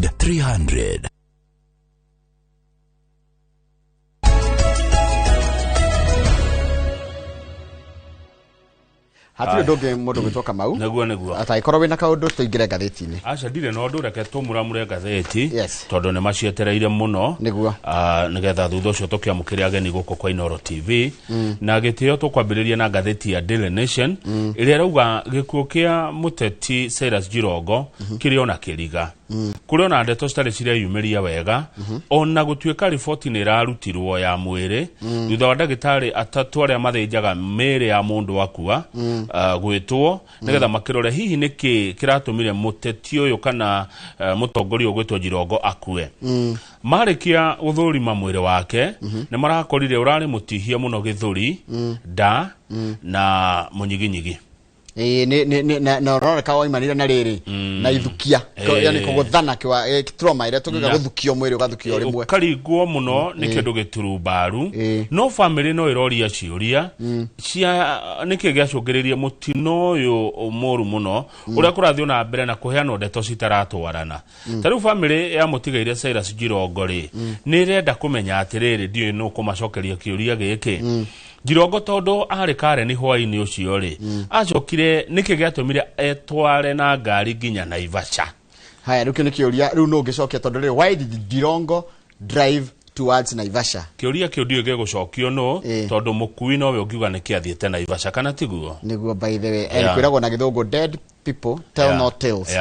300 300. Hatirĩ ũndũ ũngĩ mũndũ gwĩtwo Kamau. Nĩguo, nĩguo. Atangĩkorwo wĩna kaũndũ, tũingĩre ngathĩti-inĩ. Aca, ndirĩ na ũndũ, reke tũmuramure ngathĩti. Yes. Tondũ nĩ macietereire mũno. Nĩguo. Ah, nĩgetha thutha ũcio tũkĩamũkĩre ageni gũkũ kwa Inoro TV. Na gĩtĩo tũkwambĩrĩria na ngathĩti ya Daily Nation ĩrĩa ĩrauga gĩkuũ kĩa mũteti Cyrus Jirongo kĩrĩ ona kĩriga. Kũrĩ ona ndeto citarĩ cireyumĩria wega, ona gũtuĩka riboti nĩ ĩrarutirwo ya mwĩrĩ thutha wa ndagĩtarĩ atatũ arĩa mathĩnjaga mĩĩrĩ ya mũndũ akua gwĩtwo nĩgetha makĩrore hihi nĩkĩ kĩratũmire mũteti ũyũ kana mũtongoria ũyũ gwĩtwo Jirongo akue. Marĩkia gũthũrima mwĩrĩ wake, nĩ marakorire ũrarĩ mũtihie mũno gĩthũri, nda na mũnyiginyigi. Ĩĩ, na ũroneka woimanire na rĩrĩ na ithukia. Yani kũgũthana kĩwa trauma ĩrĩa tũngiuga gũthukio mwĩrĩ, ũgathukio rĩmwe. Ũkaringwo mũno nĩ kĩndũ gĩturumbaru. No bamĩrĩ no ĩroria ciũria cia nĩkĩ gĩacũngĩrĩirie mũtino ũyũ mũru mũno, ũrĩa kũrathiĩ na mbere na kũheanwo ndeto citaratwarana. Ta rĩu bamĩrĩ ya mũtigaire Cyrus Jirongo rĩ, nĩ ĩrenda kũmenya atĩrĩrĩ, ndiũĩ nũ kũmacokeria kĩũria gĩkĩ. Jirongo tondũ arĩ Karen hwaĩ-inĩ ũcio rĩ, acokire nĩkĩ gĩatũmire etware na ngari nginya Naivasha? Haya, rĩu kĩu nĩ kĩũria rĩu nũ ũngĩcokia, tondũ rĩrĩ, why did Jirongo drive towards Naivasha? Kĩũria kĩu ndiũĩ gĩgũcokio nũ, tondũ mũkui nowe ũngiuga nĩkĩ athiĩte Naivasha, kana tiguo? Nĩguo, by the way, Yeah. kwĩragwo na gĩthũngũ, dead people tell no tales.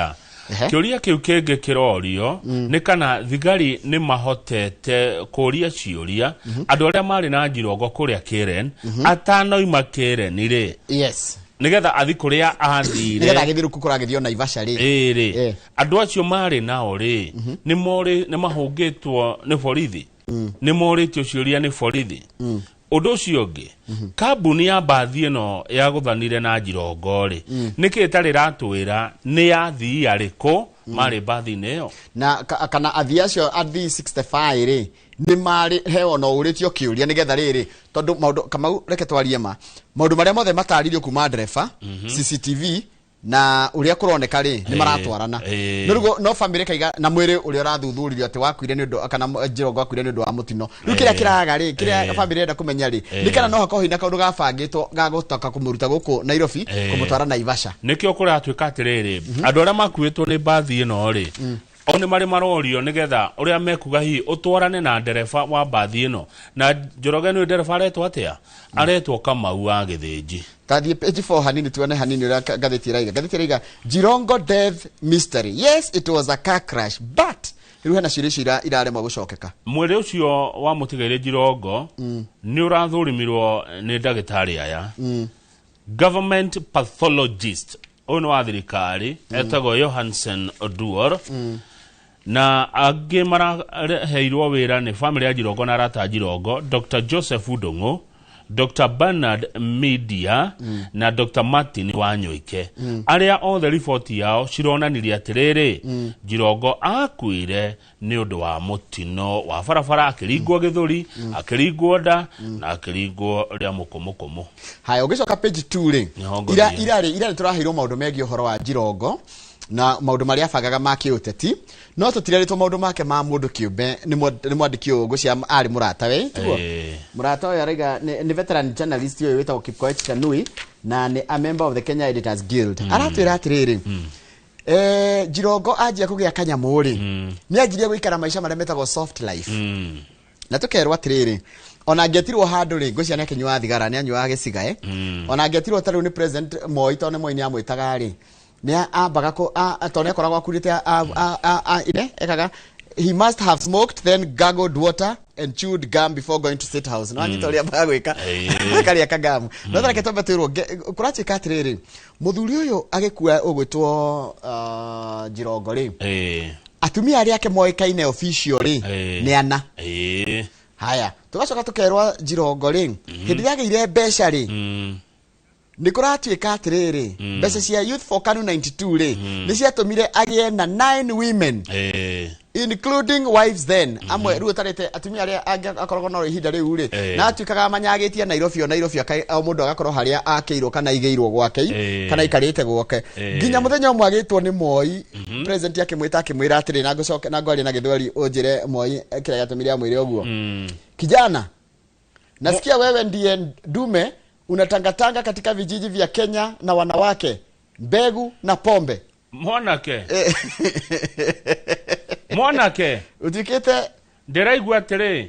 Kĩũria kĩu kĩngĩ kĩrorio nĩ kana thigari nĩ mahotete kũria ciũria andũ arĩa marĩ na Njirongo kũrĩa Karen atanoima Karen rĩ, nĩgetha athi kũrĩa athire. Nĩgetha agĩthiĩ rĩu kũragĩthio Naivasha rĩ. Ĩĩ rĩ, andũ acio marĩ nao rĩ, nĩ morĩ, nĩ mahũngĩtwo nĩ borithi, nĩ morĩtio ciũria nĩ borithi? Ũndũ ũcio ũngĩ, kambuni ya mbathi ĩno yagũthanire na Njirongo rĩ, nĩkĩ ĩtarĩ ratwĩra nĩ athii arĩkũ marĩ mbathi-inĩ ĩyo? Na kana athii acio, athii 65 rĩ, nĩ marĩ heo no ũrĩtio kĩũria nĩgetha rĩrĩ, tondũ maũndũ, Kamau, reke twarie ma, maũndũ marĩa mothe matarĩirio kuma ndereba, CCTV na ũrĩa kũroneka rĩ, nĩ maratwarana. No rĩu no bamĩrĩ kaiga na mwĩrĩ ũrĩa ũrathuthuririo atĩ wakuire nĩ ũndũ kana Njirongo akuire nĩ ũndũ wa mũtino. Rĩu kĩrĩa kĩraga rĩ, kĩrĩa bamĩrĩ ĩrenda kũmenya rĩ, nĩ kana no hakorwo hina kaũndũ gabangĩtwo ga gũtoka kũmũruta gũkũ Nairobi kũmũtwara Naivasha. Nĩkĩo kũratuĩka atĩrĩrĩ, andũ arĩa makuĩtwo nĩ mbathi ĩno rĩ, o nĩ marĩ marorio nĩgetha ũrĩa mekuga hihi ũtwarane na ndereba wa mbathi ĩno. Na Njoroge, nĩ ndereba aretwo atĩa? Aretwo Kamau wa Gĩthĩnji. Tathiĩ page 4 hanini, tuone hanini ũrĩa ngathĩti ĩraiga. Ngathĩti ĩraiga, "Jirongo death mystery. Yes, it was a car crash, but" rĩu hena ciũria icio iraremwo gũcokeka. Mwĩrĩ ũcio wa mũtigairĩ Njirongo nĩ ũrathũrimirwo nĩ ndagĩtarĩ aya. Government pathologist ũyũ nĩ wa thirikari, etagwo Johansen Oduor, na angĩ maraheirwo wĩra nĩ famĩlĩ ya Njirongo na arata a Njirongo, Dr Joseph Ndung'u, Dr Bernard Media na Dr Martin Wanyoike, arĩa othe riboti yao cironanirie atĩrĩrĩ, Njirongo akuire nĩ ũndũ wa mũtino wa barabara, akĩringwo gĩthũri, akĩringwo nda na akĩringwo rĩa mũkũmũkũmũ. Haya, ũgĩcoka page 2 rĩ, Nĩho ngũthiĩ. Ira rĩ tũraheirwo maũndũ megiĩ ũhoro wa Njirongo na maũndũ marĩa abangaga ma kĩũteti, no tũtirerĩtwo maũndũ make ma mũndũ kĩũmbe. Nĩ mwandĩki ũyũ ngũcia arĩ mũrata we, tiguo? Ĩĩ. Mũrata ũyũ araiga nĩ veteran journalist ũyũ wĩtagwo Kipkoech Tanui na nĩ a member of the Kenya Editors Guild. Aratwĩra atĩrĩrĩ, Njirongo anjia kũgĩa kanyamũ rĩ, nĩ anjirie gũikara maica marĩa metagwo soft life. Na tũkerwo atĩrĩrĩ, ona angĩetirwo handũ rĩ, ngwĩciria nĩ akĩnyuaga thigara, nĩ anyuaga gĩcigae. Ona angĩetirwo ta rĩu nĩ President Moi, tondũ nĩ Moi nĩ amwĩtaga rĩ, nĩ ambaga tondũ nĩ akoragwo akurĩte ine ekaga, he must have smoked, then gargled water and chewed gum before going to State House. No anyita ũrĩa ambaga gwĩka, akarĩa kagamu. No tareke twambe twĩrwo kũratuĩka atĩrĩrĩ, mũthuri ũyũ agĩkua ũgwĩtwo Njirongo rĩ, atumia arĩa ake moĩkaine official rĩ, nĩ ana. Haya, tũgacoka tũkerwo Njirongo rĩ, hĩndĩ ĩrĩa agĩire mbeca rĩ, Nĩ kũratuĩka atĩrĩrĩ, mbeca cia Youth for KANU 92 rĩ, nĩ ciatũmire agĩe na 9 women, including wives. Then amwe rĩu ũtarĩte atumia arĩa angĩ akoragwo nao ihinda rĩu rĩ, na atuĩkaga manyagĩtie Nairobi, o Nairobi, o mũndũ agakorwo harĩa akĩirwo kana aigĩirwo gwake, kana aikarĩte gwake, nginya mũthenya ũmwe agĩtwo nĩ Moi president, akĩmwĩta, akĩmwĩra atĩrĩ, na ngũcoke na ngwaria na Gĩthweri, ũnjĩre Moi kĩrĩa gĩatũmire amwĩre ũguo: "Kijana, nasikia wewe ndiye ndume unatangatanga katika vijiji vya Kenya na wanawake, mbegu na pombe." Mwanake, mwanake, Ũtuĩkĩte ndĩraigua atĩrĩ,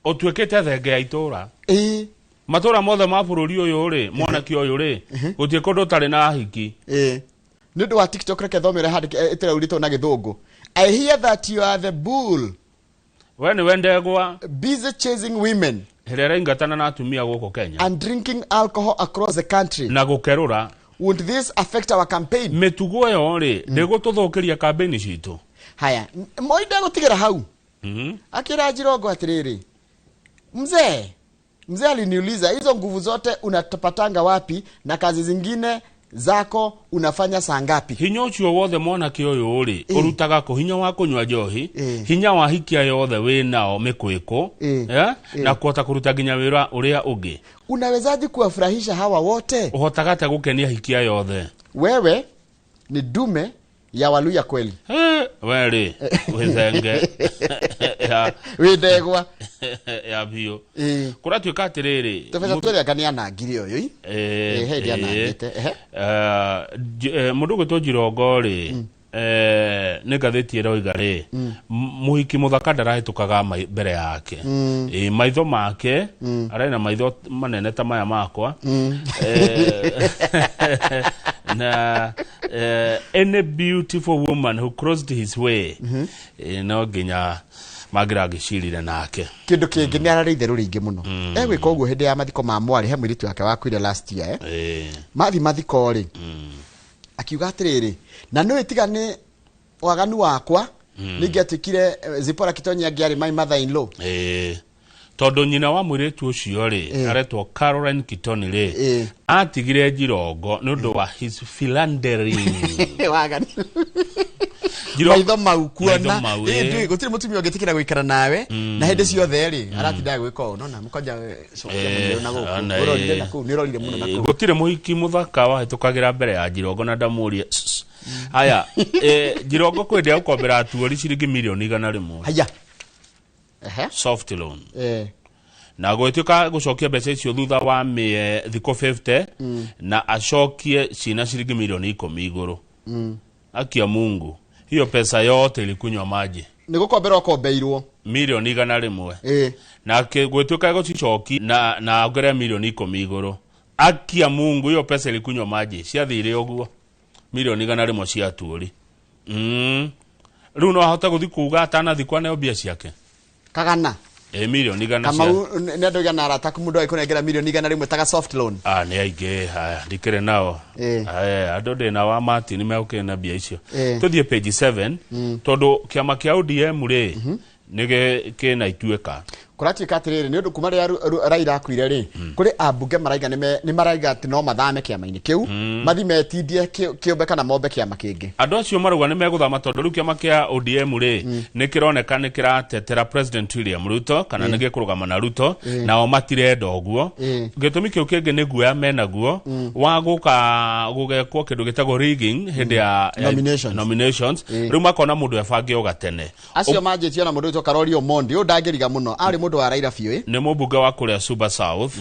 ũtuĩkĩte thenge ya itũra, matũra mothe ma bũrũri ũyũ rĩ. Mwanake ũyũ rĩ, gũtirĩ kũndũ ũtarĩ na ahiki. Nĩ ũndũ wa TikTok, reke thome ũrĩa handĩke ĩtĩraurĩtwo na Gĩthũngũ: "I hear that you are the bull We nĩwe ndegwa busy chasing women ĩrĩa ĩraingatana na atumia gũkũ Kenya and drinking alcohol across the country. na gũkerũra. Won't this affect our campaign?" Mĩtugo ĩyo rĩ, ndĩgũtũthũkĩria kambĩni citũ? Haya, Moi ndegũtigĩra hau. Akĩra Jirongo atĩrĩrĩ, "Mzee, mzee aliniuliza hizo nguvu zote unatapatanga wapi, na kazi zingine zako unafanya saa ngapi?" Hinya ũcio wothe, mwanake ũyũ rĩ, ũrutaga kũ hinya wa kũnyua njohi, hinya wa hikia yothe wĩ nao mĩkwĩkũ, na kũhota kũruta nginya wĩra ũrĩa ũngĩ? "Unawezaji kuwafurahisha hawa wote?" Ũhotaga atĩa gũkenia hikia yothe? "Wewe ni dume ya Waluya kweli." We rĩ, wĩ thenge ya Wĩ ndegwa ya biũ. Kũratuĩka atĩrĩrĩ, Tũbeca twĩrĩ anga nĩ anangire ũyũ i. He hĩndĩ anangĩte. Ehe. Mũndũ ũgwĩtwo Jirongo rĩ, nĩ ngathĩti ĩroiga rĩ, mũhiki mũthaka ndarahĩtũkaga mbere yake. Maitho make, arĩ na maitho manene ta maya makwa. Na any beautiful woman who crossed his way, no nginya mangĩragĩcirire nake. Kĩndũ kĩngĩ, nĩ ararĩ itherũ rĩingĩ mũno. Egwĩka ũguo hĩndĩ ya mathiko ma mwarĩ, he mũirĩtu wake wakuire last year. Mathi mathiko rĩ, akiuga atĩrĩrĩ, na nĩ tiga nĩ waganu wakwa, ningĩatuĩkire Zipporah Kitonyi angĩarĩ my mother in law. Tondũ nyina wa mũirĩtu ũcio rĩ, aretwo Caroline Kitoni rĩ, atigire Jirongo nĩ ũndũ wa his philandering. Waganu, maitho mau kuona. Maitho mau, Ndũĩ, gũtirĩ mũtumia ũngĩtĩkĩra gũikara nawe na hĩndĩ ciothe rĩ aratindaga gwĩka ũũ, nona mũkonja cokia mũno na gũkũ. Ona, Ũrorire na kũu, nĩ ũrorire mũno na kũu. Gũtirĩ mũhiki mũthaka wahĩtũkagĩra mbere ya Jirongo na ndamũrie. Haya, Jirongo kwĩ gũkombera atuori ciringi mirioni 100. Haya, ehe. Soft loan, na gwĩtuĩka gũcokia mbeca icio thutha wa mĩe thikũ 50, na acokie cina ciringi mirioni 10 igũrũ. Akia Mungu, hiyo pesa yote ilikunywa maji. Nĩ gũkombera ũkombeirwo. Mirioni 100. Na gwĩtuĩka gũcicoki na ongerere mirioni 10 igũrũ. Akia Mungu, hiyo pesa ilikunywa maji, ciathire ũguo, mirioni 100 cia tuori. Rĩu no ahote gũthi kuga atanathi aneo mbia ciake? Kagana. Ĩ, mirioni 100 cia Kamau, nĩ andũ igana arata aku mũndũ agĩkũnengera mirioni 100 taga soft loan? Ah, nĩ aingĩ. Haya, ndikĩrĩ nao. Andũ ndĩ nao a Martin megũkĩrĩ na mbia icio. Tũthiĩ page 7, tondũ kĩama kĩa ODM rĩ, nĩ kĩna ituĩka. Kũratuĩka atĩrĩrĩ, nĩ ũndũ kuma rĩrĩa Raila akuire rĩ, kũrĩ ambunge maraiga nĩ maraiga atĩ no mathame kĩama-inĩ kĩu, mathi metindie kĩũmbe kana mombe kĩama kĩngĩ. Andũ acio marauga nĩ megũthama tondũ rĩu kĩama kĩa ODM rĩ, nĩ kĩroneka nĩ kĩratetera President William Ruto, kana nĩ gĩkũrũgama na Ruto, nao matirenda ũguo. Gĩtũmi kĩu kĩngĩ nĩ guoya menaguo wa gũka gũgekwo kĩndũ gĩtagwo rigging hĩndĩ ya Nominations. Nominations. Rĩu makona mũndũ ebange o gatene. Acio manjĩtio na mũndũ wĩtwo Karori Omondi, ũyũ ndangĩriga mũno, arĩ mũndũ wa Raila biũ ĩ. Nĩ mũmbunge wa kũrĩa Suba South.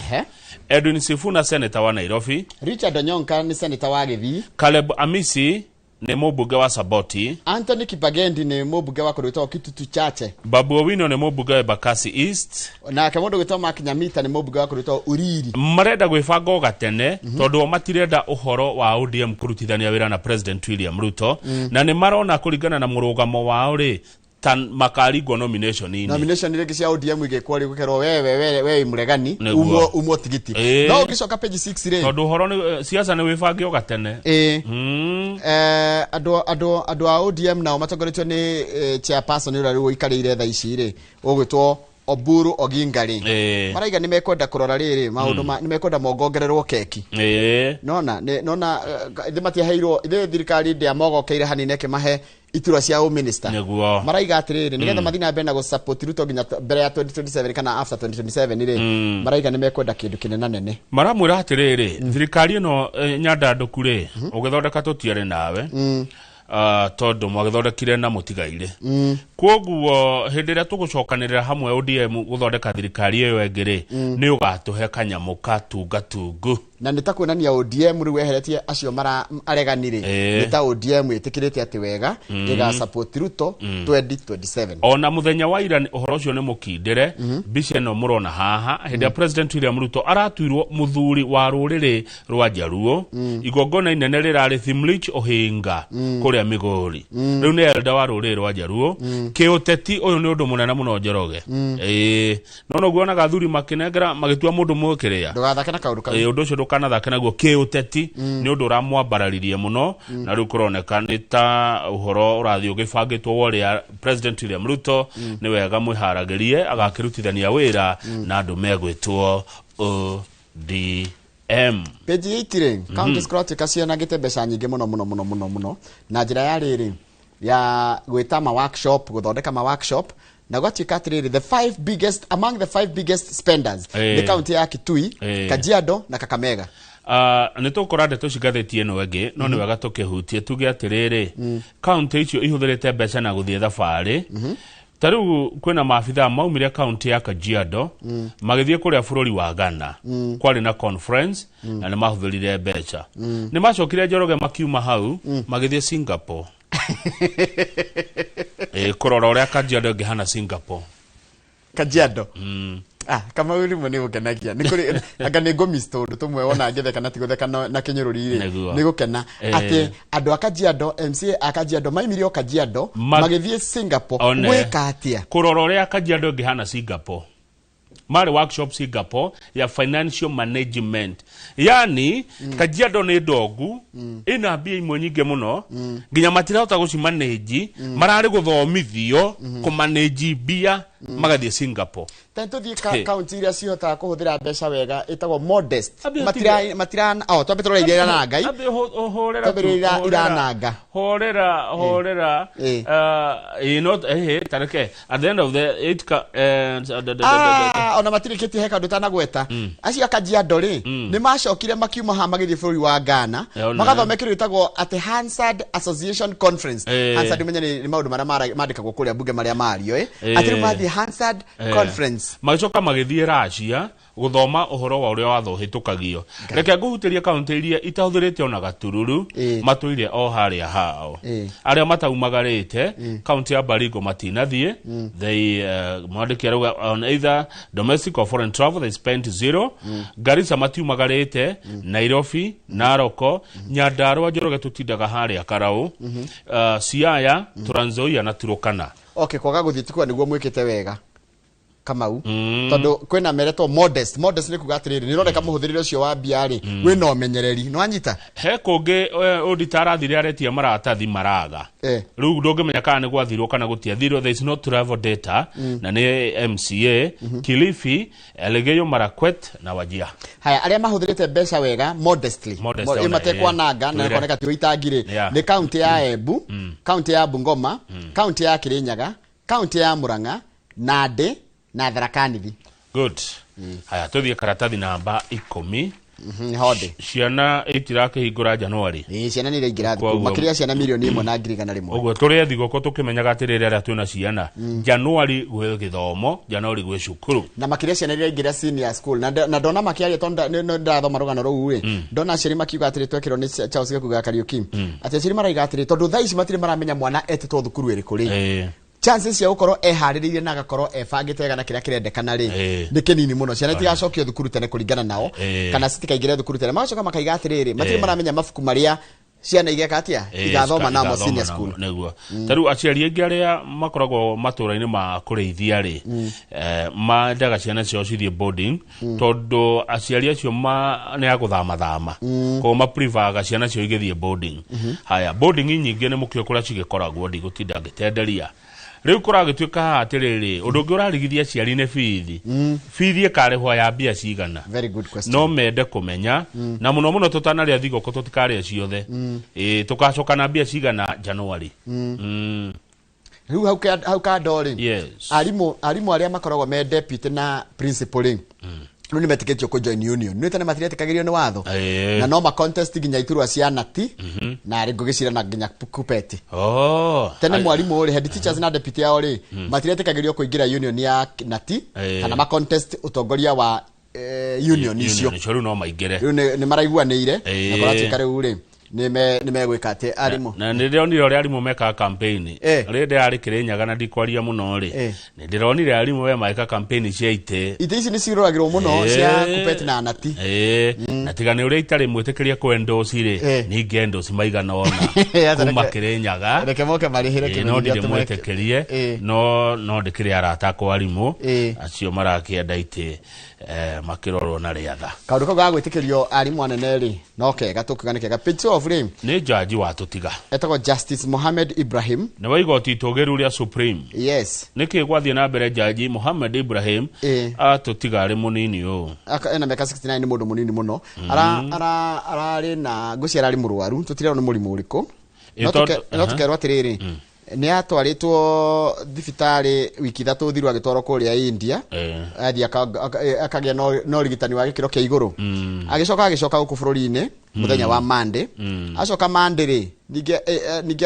Edwin Sifuna, senator wa Nairobi. Richard Onyonka nĩ senator wa Gĩthii. Caleb Amisi nĩ mũmbunge wa Saboti. Anthony Kibagendi nĩ mũmbunge wa kũndũ gwĩtagwo Kitutu Chache. Babu Owino nĩ mũmbunge wa Embakasi East. Nake mũndũ gwĩtwo Mark Nyamita nĩ mũmbunge wa kũndũ gwĩtagwo Uriri. Marenda gwĩbanga o gatene tondũ o matirenda ũhoro wa ODM kũrutithania wĩra na President William Ruto, na nĩ marona kũringana na mũrũgamo wao rĩ, ta makaringwo nomination-inĩ. Nomination rĩngĩ cia ODM igĩkwo rĩ, gũkerwo wewe wewe wewe mũregani. Nĩguo. Umwo tigiti. No ũngĩcoka page 6 rĩ, tondũ ũhoro nĩ siasa nĩ wĩbange o gatene. Andũ a ODM nao matongoretio nĩ chairperson ũrĩa rĩu ũikarĩire thaa ici rĩ, ũgwĩtwo Oburu Oginga rĩ, maraiga nĩ mekwenda kũrora rĩrĩ maũndũ nĩ mekwenda mongongererwo keki. Nona nona ithe matiaheirwo, ithe thirikari ndĩamogokeire hanini ĩkĩmahe iturwa cia ũminista. Maraiga atĩrĩrĩ, nĩgetha mathiĩ na mbere na gũsupport Ruto nginya mbere ya 2027 kana after 2027 rĩ, maraiga nĩ mekwenda kĩndũ kĩnena nene. Maramwĩra atĩrĩrĩ, thirikari ĩno nyandandũku rĩ, ũgĩthondeka tũtiarĩ nawe. Tondũ mwagĩthondekire na mũtigaire, koguo hĩndĩ ĩrĩa tũgũcokanĩrĩra hamwe ODM gũthondeka thirikari ĩyo ĩngĩ rĩ, nĩ ũgatũhe kanyamũ katungatungu. Na nĩ ta kuonania ODM rĩu weheretie acio mara aregani rĩ, nĩ ta ODM ĩtĩkĩrĩte atĩ wega ĩga support Ruto 2027. Ona muthenya wa ira ũhoro ũcio nĩ mũkindĩre. Mbica ĩno mũrona haha, hĩndĩ ya President William Ruto aratuirwo mũthuri wa rũrĩrĩ rwa Njaruo, igongona inene rĩrarĩ Thimlich Ohinga kũrĩa Migori. Rĩu nĩ elder wa rũrĩrĩ rwa Njaruo. Kĩũteti ũyũ nĩ ũndũ mũnene mũno, Njoroge. Ĩĩ, no noguo onaga athuri makĩnengera magĩtua mũndũ mwĩkĩrĩa. Ndũgathake na kaũndũ kau. Ĩĩ, ũndũ ũcio ndũkanathake naguo. Kĩũteti nĩ ũndũ ũramwambararirie mũno, na rĩu kũroneka nĩ ta ũhoro ũrathiĩ ũgĩbangĩtwo wa ũrĩa President William Ruto nĩ wega mwĩharagĩrie agakĩrutithania wĩra na andũ megwĩtwo ODM. Page 8 rĩ, counties kũratuĩka cianangĩte mbeca nyingĩ mũno mũno mũno mũno mũno na njĩra ya rĩrĩ ya gwĩta ma workshop, gũthondeka ma workshop, na gwatuĩka atĩrĩrĩ, the five biggest among the five biggest spenders nĩ kaunti ya Kitui, Kajiado na Kakamega. Nĩ tũkora ndeto ci ngathĩti ĩno ĩngĩ, no nĩ wega tũkĩhutie tuge atĩrĩrĩ, kaunti icio ihũthĩrĩte mbeca na gũthiĩ thabarĩ. Ta rĩu kwĩna maabithaa maumire kaunti ya Kajiado magĩthiĩ kũrĩa bũrũri wa Ghana, kwarĩ na conference na nĩ mahũthĩrire mbeca. Nĩ macokire, Njoroge, makiuma hau magĩthiĩ Singapore. Kũrora ũrĩa Kajiado ĩngĩhana Singapore. Kajiado. Ah, Kamau, rĩmwe nĩ gũkenagia nĩ kũrĩ anga nĩ ngũmiss tũndũ tũmwe wona ngĩtheka na tigũtheka na kĩnyũrũri rĩ. Nĩ gũkena atĩ andũ a Kajiado, MCA a Kajiado maimire o Kajiado magĩthiĩ Singapore. One. Gwĩka atĩa? Kũrora ũrĩa Kajiado ĩngĩhana Singapore. Marĩ workshop Singapore ya financial management, yani Kajiado nĩ ndongu, ĩna mbia imwe nyingĩ mũno nginya matirahota gũcimanĩnji, mararĩ gũthomithio kũmanĩnji mbia, magathiĩ Singapore. Ta tũthiĩ kaunti iria cihotaga kũhũthĩra mbeca wega, ĩtagwo modest. Matira matira oh, twambe tũrore iria irananga. Ambe hũrĩra tu, Twambĩrĩria hũrĩra. irananga. Hũrĩra, hũrĩra. No tareke at the end of the eight ka, Ah, ona matirĩkĩtie, he kaũndũ tanagweta. Acio a Kajiado rĩ, nĩ macokire makiuma haha magĩthiĩ bũrũri wa Ghana, Ona. magathome kĩndũ gĩtagwo atĩ Hansard Association Conference. Hansard, ũmenye nĩ maũndũ marĩa mandĩkagwo kũrĩa mbunge marĩa mario atĩ rĩu mathiĩ Hansard Conference. Magĩcoka magĩthiĩ Russia gũthoma ũhoro wa ũrĩa watho ũhĩtũkagio. Reke ngũhutĩrie kaunti iria itahũthĩrĩte ona gatururu, matũire o harĩa hao, arĩa mataumagarĩte. Kaunti ya Baringo matinathiĩ. They mwandĩki arauga on either domestic or foreign travel they spent zero. Garissa matiumagarĩte, Nairobi, Naroko, Nyandarua, Njoroge, tũtindaga harĩa Karau, Siaya, Trans Nzoia na Turukana. Okay, kwaga gũthiĩ ti kuga nĩguo mwĩkĩte wega, Kamau, tondũ kwĩna meretwo modest. Modest nĩ kuga atĩrĩrĩ, nĩ ũroneka mũhũthĩrĩre ũcio wa mbia rĩ wĩna ũmenyereri, nĩ wanyita? He kũngĩ auditor arathire aretia maratathi maraga. Rĩu ndũngĩmenya kana nĩ gwathirwo kana gũtiathirwo. There is no travel data, na nĩ MCA Kilifi, Elgeyo Marakwet na Wajir. Haya, arĩa mahũthĩrĩte mbeca wega modestly, Modest, ona, matekwananga na twĩre. kuoneka ti ũitangi rĩ, nĩ kaunti ya Embu, kaunti ya Bungoma, kaunti ya Kirinyaga, kaunti ya Murang'a, Nandi na Tharaka Nithi. Good. Haya, tũthiĩ karatathi namba 10. Honde. Ciana itirakĩhingũra Januari. Ĩĩ, ciana nĩ iraingĩra thukuru. Makĩria ciana 1,100,100. Ũguo tũrĩ thigũkũ tũkĩmenyaga atĩrĩrĩ, arĩa twĩna ciana, Januari gwĩ gĩthomo, Januari gwĩ cukuru. Na makĩria ciana iraingĩra senior school, na ndona makĩaria tondũ nĩ ndathoma rũgano rũu rĩ, ndona aciari makiuga atĩrĩ, twekĩrwo nĩ Charles Gĩkuga Kariũki, atĩ aciari maraiga atĩrĩ, tondũ thaa ici matirĩ maramenya mwana etĩtwo thukuru ĩrĩkũ rĩ, chances cia gũkorwo eharĩrĩirie na agakorwo ebangĩte wega na kĩrĩa kĩrendekana rĩ, nĩ kĩnini mũno. Ciana itigacokio thukuru tene kũringana nao, kana citikaingĩre thukuru tene. Magacoka makaiga atĩrĩrĩ, matirĩ maramenya mabuku marĩa ciana igeka atĩa, igathoma namo igathoma senior namo, school. Nĩguo ta rĩu aciari aingĩ arĩa makoragwo matũra-inĩ ma kũrĩithia rĩ, mendaga ciana ciao cithiĩ boarding, tondũ aciari acio nĩ a gũthamathama, koguo maprivaga ciana ciao igĩthiĩ boarding. Haya, boarding nyingĩ nĩ mũkĩo kũrĩa cigĩkoragwo, ndigũtinda ngĩtenderia. Rĩu kũragĩtuĩka haha atĩrĩrĩ, ũndũ ũngĩ ũrarigithia aciari nĩ bithi. Bithi ĩkarĩhwo ya mbia cigana? Very good question. No mende kũmenya, na mũno mũno tũtanarĩa thigũkũ, tũtikarĩa ciothe. Ĩĩ, tũgacoka na mbia cigana January? Rĩu hau kando rĩ, arimũ arĩa makoragwo me deputy na principal rĩ, rĩu nĩ metĩkĩtio kũ join union. Nĩ tene matiretĩkagĩrio nĩ watho. Na no ma contest nginya iturwa cia nati na rĩ ngũgĩcira nginya kupeti. Tene mwarimũ rĩ, head teachers na deputy ao rĩ, matiretĩkagĩrio kũingĩra union ya nati kana ma contest ũtongoria wa union icio. Union icio rĩu no maingĩre. Rĩu nĩ maraiguanĩire na kũratuĩka rĩu rĩ nĩ megwĩka atĩ arimũ. Na nĩ ndĩronire ũrĩa arimũ mekaga campaign. Rĩrĩa ndĩrarĩ Kĩrĩnyaga na ndikwaria mũno rĩ, nĩ ndĩronire arimũ we magĩka campaign cia itĩ. Itĩ ici nĩ ciroragĩrwo mũno cia kupeti na nati. Na tiga nĩ ũrĩa itarĩ mwĩtĩkĩrie kwendorse rĩ, ningĩ endorse maigana ũna kuma Kĩrĩnyaga. Reke moke marĩhĩre No kĩmenyithia ndirĩ tũmeke. mwĩtĩkĩrie, no ndĩkĩrĩ arata akwa arimũ acio marakĩenda itĩ, makĩrorwo na rĩatha. Kaũndũ kau ga gwĩtĩkĩrio arimũ anene rĩ, no kega, tũkiuga nĩ kega. Page 12 rĩ, nĩ jaji watũtiga. Etagwo Justice Mohamed Ibrahim. Nĩ wa igoti itũgĩru rĩa Supreme. Yes. Nĩkĩ gwathiĩ na mbere jaji Mohamed Ibrahim atũtiga arĩ mũnini ũũ? Ena mĩaka 69, nĩ mũndũ mũnini mũno. Ararĩ na ngwĩciria ararĩ mũrwaru, tũtirerwo nĩ mũrimũ ũrĩkũ. No tũkerwo atĩrĩrĩ, nĩ atwarĩtwo thibitarĩ wiki 3 thiru, agĩtwarwo kũrĩa India. Athiĩ akagĩa na ũrigitani wa gĩkĩro kĩa igũrũ. Agĩcoka gũkũ bũrũri-inĩ mũthenya wa Monday. Acoka Monday rĩ, ningĩ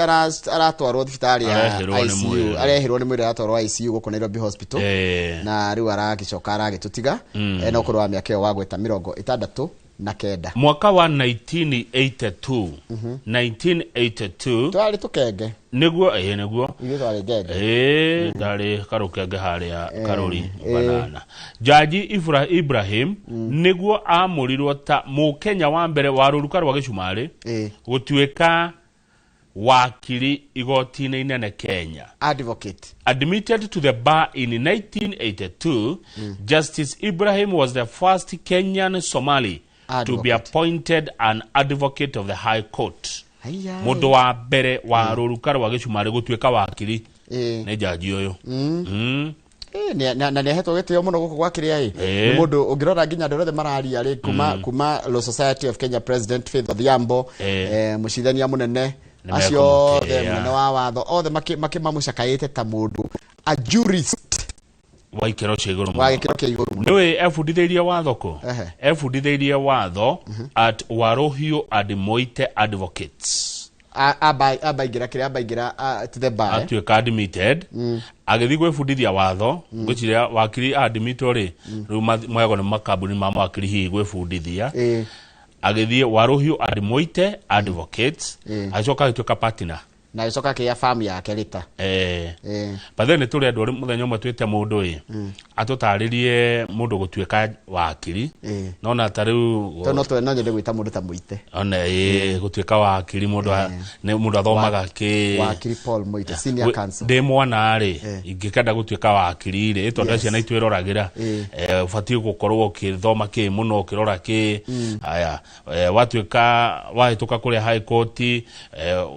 aratwarwo thibitarĩ ya Arehĩrwo nĩ ICU. mwĩrĩ. Arehĩrwo nĩ mwĩrĩ, aratwarwo ICU gũkũ Nairobi Hospital. Na rĩu aragĩcoka aragĩtũtiga. Ena ũkũrũ wa mĩaka ĩyo wa gweta 69. Mwaka wa 1982. 1982. Twarĩ tũkenge. Nĩguo, nĩguo. Ithuĩ twarĩ ngenge. Ndarĩ karũkenge harĩa karũri banana. Jaji Ibrahim nĩguo amũrirwo ta mũkenya wa mbere wa rũruka rwa gĩcumarĩ gũtuĩka wakiri igoti-inĩ inene Kenya. Advocate. Admitted to the bar in 1982, Justice Ibrahim was the first Kenyan Somali to be Advocate. appointed an advocate of the High Court. Haiya. Mũndũ wa mbere wa rũruka rwa gĩcumarĩ gũtuĩka wakiri nĩ jaji ũyũ. Na nĩ ahetwo gĩtĩo mũno gũkũ gwa kĩrĩa ĩ. Nĩ mũndũ ũngĩrora nginya andũ othe mararia rĩ, kuma Law Society of Kenya President Faith Odhiambo, mũcirithania mũnene, Nĩ acio mekũmũtĩĩa. othe, mũnene wa watho, othe mamũcakaĩte ta mũndũ a jurist wa ikĩro cia igũrũ wa mũno. gĩkĩro kĩa igũrũ mũno. Nĩũĩ ebundithĩirie watho kũ? Ebundithĩirie watho at Waruhiu and Moite Advocates. Amba ingĩra kĩrĩa, amba ingĩra, to the bar. Atuĩka admitted, agĩthiĩ gwĩbundithia watho. Ngwĩciria wakiri admitwo rĩ, rĩu moyagwo nĩ makambuni ma mawakiri hihi gwĩbundithia. Agĩthiĩ Waruhiu and Moite Advocates, agĩcoka agĩtuĩka partner. Na agĩcoka akĩgĩa farm yake rĩta. But then nĩ tũrĩ andũ arĩa mũthenya ũmwe twĩte mũndũ ĩ atũtarĩrie mũndũ gũtuĩka wakiri. Nona ta rĩu Tondũ no nyende gwĩta mũndũ ta Mũite. One ĩ gũtuĩka wakiri mũndũ nĩ mũndũ athomaga kĩ? Wakiri Paul Mũite, senior counsel. Ndĩ mwana rĩ, ingĩkenda gũtuĩka wakiri rĩ, tondũ ciana itwĩroragĩra, ũbatiĩ gũkorwo ũkĩthoma kĩ mũno, ũkĩrora kĩ? Haya, watuĩka wahĩtũka kũrĩa High Court,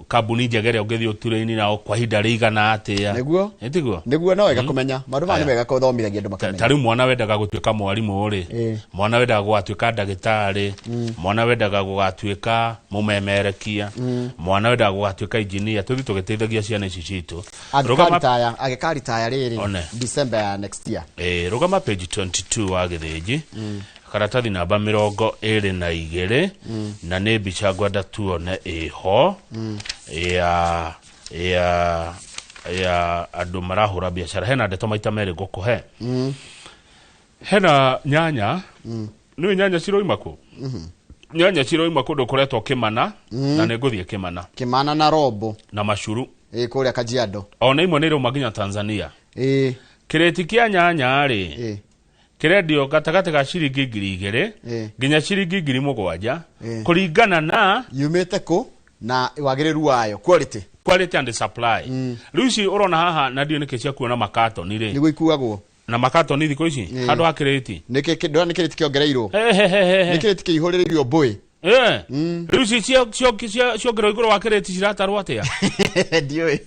kambuni njega ĩrĩa ũngĩthiĩ ũturaini nao kwa ihinda rĩigana atĩa? Nĩguo. Ĩ tiguo? Nĩguo, no wega kũmenya maũndũ maya, nĩ wega kũthomithagia andũ makamenya. Ta rĩu mwana wendaga gũtuĩka mwarimũ rĩ, mwana wendaga gũgatuĩka ndagĩtarĩ, mwana wendaga gũgatuĩka mũmemerekia, mwana wendaga gũgatuĩka engineer, tũthiĩ tũgĩteithagia ciana ici citũ. Angĩkaritaya rĩrĩ One. December ya next year. Rũgama page 22 wa gĩthĩnji, karatathi namba 22, na nĩ mbica ngwenda tuone ĩho ya andũ marahũra biacara. Hena ndeto maita merĩ ngũkũhe. Hena nyanya. Nĩũĩ nyanya ciroima kũ? Nyanya ciroima kũndũ kũretwo Kĩmana, na nĩ ngũthiĩ Kĩmana. Kĩmana na Rombo. Na Macuru. Kũrĩa Kajiado. Ona imwe nĩ irauma nginya Tanzania. Kĩrĩti kĩa nyanya rĩ, kĩrendio gatagatĩ ga ciringi 2,000 nginya ciringi 7,000 kũringana na yumĩte kũ na wagĩrĩru wayo, quality. Quality and supply. Rĩu ici ũrona haha na ndiũ nĩkĩ cia kuona makatoni rĩ? Nĩguo ikuagwo. Na makatoni thikũ ici handũ ha kĩrĩti. Nĩkĩ ndona nĩ kĩrĩti kĩongereirwo? He, he, he, he, he. Nĩ kĩrĩti kĩihũrĩrĩirio mbũĩ. Rĩu ici ciongererwo igũrũ wa kĩrĩti ciratarwo atĩa? Ndiũĩ.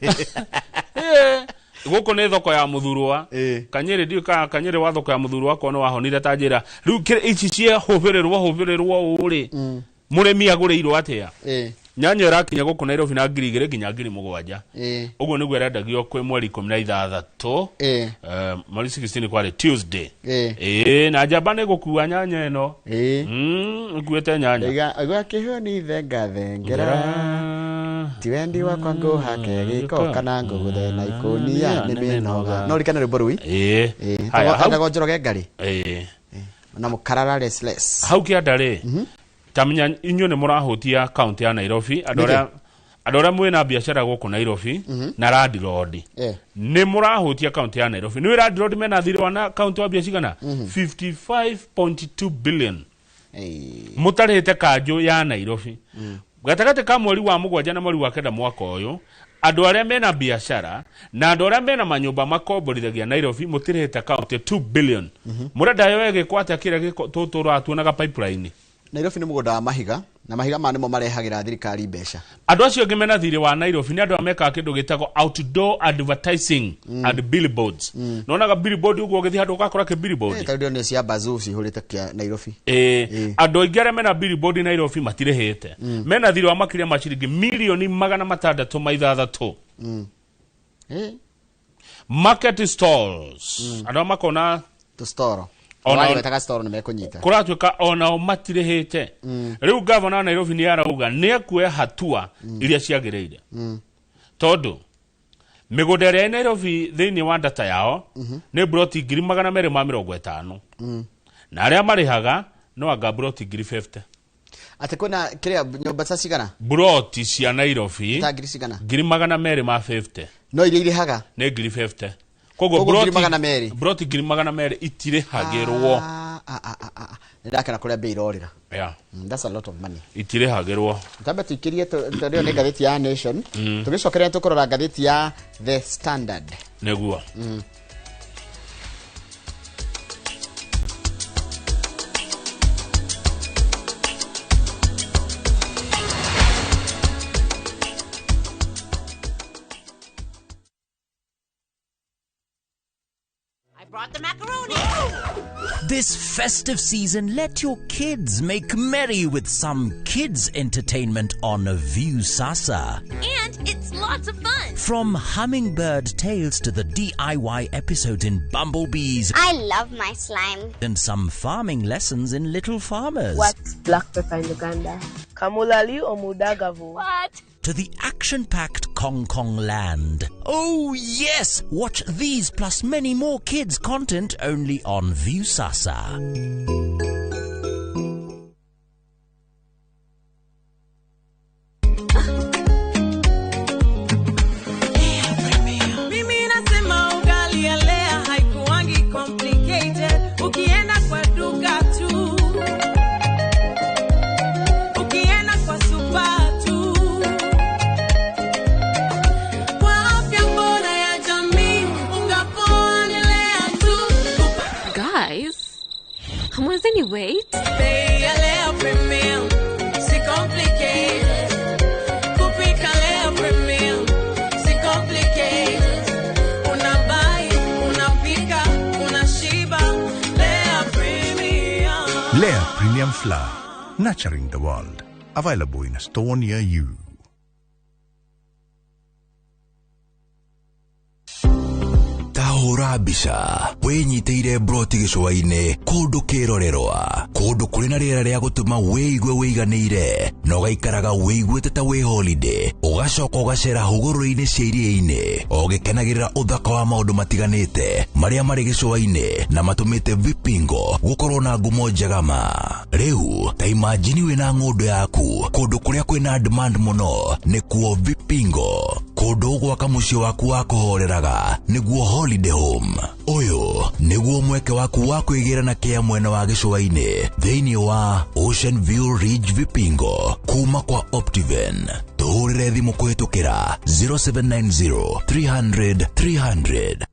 Gũkũ nĩ thoko ya Mũthurwa. Kanyĩrĩ ndiũ ka Kanyĩrĩ wa thoko ya Mũthurwa ko nĩ wahonire ta njĩra. Rĩu ici ciehũbĩrĩrwo hũbĩrĩrwo ũũ rĩ, mũrĩmi agũrĩirwo atĩa? Nyanya ĩrakinya gũkũ Nairobi na 2,000 nginya 7,000. Ũguo nĩguo ĩrendagio kwĩ mweri 16. Mweri 16 kwarĩ Tuesday. Na njamba nĩ gũkua nyanya ĩno. Ĩkuĩte nyanya. Iga kĩhoni thenga thengera. Ti wendi wakwa ngũhake gĩko kana ngũgũthe na ikũnia nĩ mĩnoga. No rikana rwĩmbo rũu? Haya, Njoroge Ngarĩ. Na mũkarara restless. Hau kĩanda rĩ, tamenya inyuĩ nĩ mũrahutia kaunti ya Nairobi, andũ arĩa mwĩna biacara gũkũ Nairobi na landlord. Nĩ mũrahutia kaunti ya Nairobi. Nĩ landlord mena thirĩ wa na kaunti wa mbia cigana? 55.2 billion. Mũtarĩte kanjũ ya Nairobi. Gatagatĩ ka mweri wa 7 na mweri wa 9 mwaka ũyũ, andũ arĩa mena biacara na andũ arĩa mena manyũmba makomborithagia Nairobi mũtirĩhĩte kaunti 2 billion. Mũrenda yo ĩgĩkwo atĩa kĩrĩa tũratuonaga pipeline? Nairobi nĩ mũgũnda wa mahiga na mahiga ma nĩmo marehagĩra thirikari mbeca. Andũ acio angĩ mena thirĩ wa Nairobi nĩ andũ arĩa mekaga kĩndũ gĩtagwo outdoor advertising and billboards. Nonaga billboard ũguo ũgĩthiĩ handũ ũgakora kĩ billboard. Tondũ nĩ cia bazoo cihũrĩte kĩa Nairobi. Andũ aingĩ arĩa mena billboard Nairobi matirĩhĩte. Mena thirĩ wa makĩria ma ciringi milioni 606. Market stalls. Andũ makona tũstoro. Ona wetaga storo nĩ mekũnyita. Kũratuĩka onao matirĩhĩte. Rĩu gavana wa Nairobi nĩ arauga nĩ ekuoya hatua iria ciagĩrĩire. Tondũ mĩgũnda ĩrĩa ĩ Nairobi thĩinĩ wa data yao nĩ broti 250,000. Na arĩa marĩhaga no anga broti 50,000. Atĩ kwĩna kĩrĩa nyũmba ta cigana? Broti cia Nairobi ta ngiri cigana? 250,000. No iria irĩhaga? Nĩ 50,000. Koguo broti broti 200,000 itirĩhagĩrwo. Nĩ ndakena kũrĩa mbei irorĩra. Yeah. That's a lot of money. Itirĩhagĩrwo. Tambe tuikirie tondũ nĩ ngathĩti ya Nation. Tũgĩcokeria tũkũrora ngathĩti ya The Standard. Nĩguo. Brought the macaroni. This festive season, let your kids make merry with some kids entertainment on Viusasa. And it's lots of fun. From Hummingbird Tales to the DIY episodes in Bumblebees. I love my slime. And some farming lessons in Little Farmers. What's black pepper in Uganda? Kamulali or Mudagavu? What? To the action-packed Kong Kong Land. Oh yes! Watch these plus many more kids content only on Viusasa. Mimi nasema ugali ya Lea haikuangi complicated. Ukienda kwa duka tu, ukienda kwa super tu. Kwa afya bora ya jamii, unga poa ni Lea tu. Guys, hamwezeni wait? Bei ya Lea Premium, si complicated. Kupika Lea Premium, si complicated. Unabai, unapika, unashiba. Lea Premium. Lea Premium Flour, nurturing the world. Available in a store near you. Tahũra mbica wĩnyitĩire broti gĩcũa-inĩ kũndũ kĩrorerwa kũndũ kũrĩ na rĩera rĩa gũtũma wĩigue wĩiganĩire na ũgaikaraga wĩiguĩte ta wĩ holiday ũgacoka ũgacera hũgũrũrũ-inĩ cia iria-inĩ ũgĩkenagĩrĩra ũthaka wa maũndũ matiganĩte marĩa marĩ gĩcũa-inĩ na matũmĩte Vipingo gũkorwo na ngumo njega ma. Rĩu ta imagine wĩna ng'ũndũ yaku kũndũ kũrĩa kwĩna demand mũno nĩkuo Vipingo kũndũ gwaka mũciĩ waku wa kũhoreraga nĩguo holiday home. Ũyũ nĩguo mweke waku wa kwĩgĩra na kĩa mwena wa gĩcũa-inĩ thĩinĩ wa Ocean View Ridge Vipingo kuma kwa Optiven. Tũhũrĩre thimũ kũhĩtũkĩra 0790 300 300.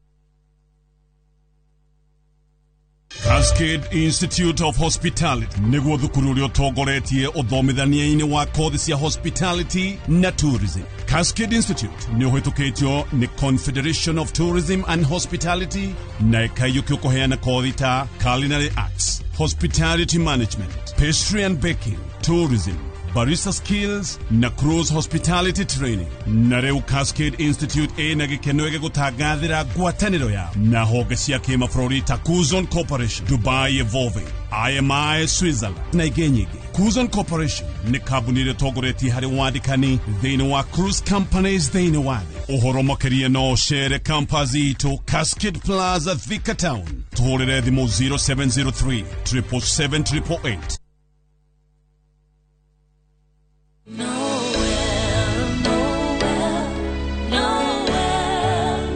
Cascade Institute of Hospitality nĩguo thukuru ũrĩa ũtongoretie ũthomithania-inĩ wa kothi cia hospitality na tourism. Cascade Institute nĩ ũhĩtũkĩtio nĩ Confederation of Tourism and Hospitality na ĩkaiyũkio kũheana kothi ta culinary arts, hospitality management, pastry and baking, tourism, barista skills na cruise hospitality training. Na rĩu Cascade Institute ĩna gĩkeno gĩgũtangathĩra ngwatanĩro yao na honge cia kĩmabũrũri ta Kuzon Corporation, Dubai Evolving, IMI Switzerland na ingĩ nyingĩ. Kuzon Corporation nĩ kambuni ĩrĩa ĩtongoretie harĩ wandĩkani thĩinĩ wa cruise companies thĩinĩ wa thĩ. Ũhoro makĩria no ũcere campus itũ Cascade Plaza, Thika Town. Tũhũrĩre thimũ 0703 777 888. Noel,